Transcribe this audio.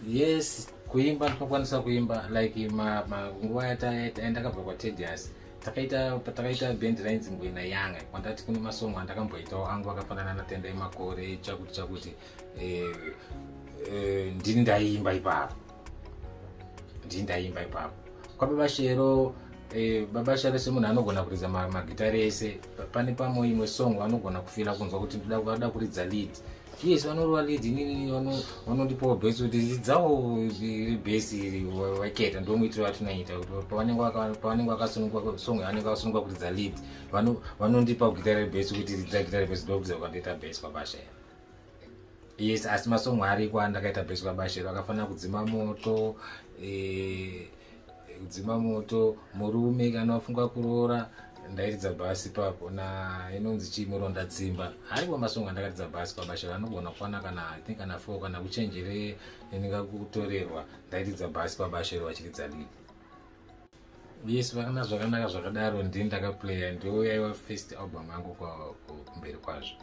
Yes, kuimba ndinokwanisa kuimba like nguva yandakabva kwaTedious, takaita takaita band rainzi Ngwena Yanga, kwandati kune masongo andakamboitawo angu akafanana naTendai Makore, chakuti chakuti, ndini ndaimba ipapo, ndini ndaimba ipapo kwaBaba Shero. Baba Shero semunhu anogona kuridza magitari ese, pane pamwe imwe song vanogona kufeela kunzwa kuti vada kuridza lead. Yes, vanorova lead. Inini vanondipawo bass kuti ridzawo bass iri waketa. Ndomuitiro watinoita kuti pavanenge vakasunungwa, song yavanenge vakasunungwa kuridza lead, vanondipa gitari rebass kuti ridza gitari rebass. Ndokuridza kwandoita bass kwaBashero. Yes, asi masongo ariko andakaita bass kwaBashero akafanira Kudzima Moto, Kudzima Moto, Murume Kana Wafunga Kuroora, ndairidza bass ipapo, na inonzi chii, Muronda Tsimba. Ariko masongo andakaridza bass kwaBashero anogona kukwana kana, I think, kana four, kana Kuchenjere Ndingakutorerwa, ndairidza bass kwaBashero vachiridza lead. Yes, vakana zvakanaka zvakadaro. Ndini ndakaplaya, ndo yaiva first album yangu kumberi kwazvo.